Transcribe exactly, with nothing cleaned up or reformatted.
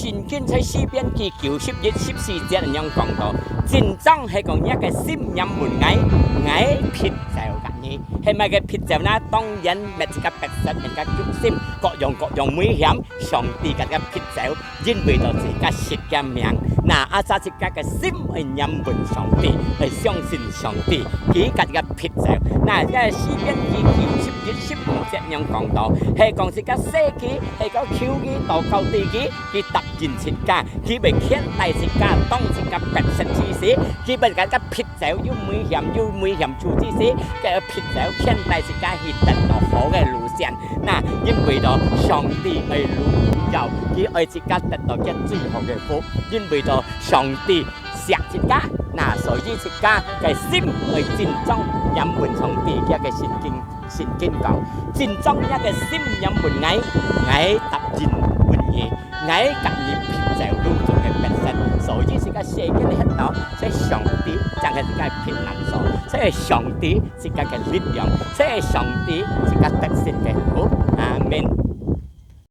聖經在詩篇記九十一十四節恁樣講到，真正係講若个心念問𠊎，𠊎必照甲你。係麼个必照呢？當然，搣自家迫切，搣自家憂心，各樣各樣危險，上帝甲自家必照，因為到自家惜厥命。那，啊，自家个心愛念問上帝，愛相信上帝，佢甲自家必照。那，這詩篇記九十一十五節恁樣講到，係講自家細佢，係講求佢，禱告對佢，佢答應自家，佢會牽帶自家，當自家迫切之時，佢會甲自家必照，有危險，有危險處之時，佢會必照牽帶自家去得到好个路線。那，因為到上帝愛榮耀，佢愛自家得到厥最好个福，因為到上帝惜自家，那所以自家个心愛真正念問上帝，厥个聖經。 聖經講，真正若个心念問𠊎，𠊎答應問你，𠊎甲你必照攏總个迫切。所以自家世間个歇到，這上帝正係自家个避難所，這上帝自家个力量，這上帝自家得勝个福。阿門。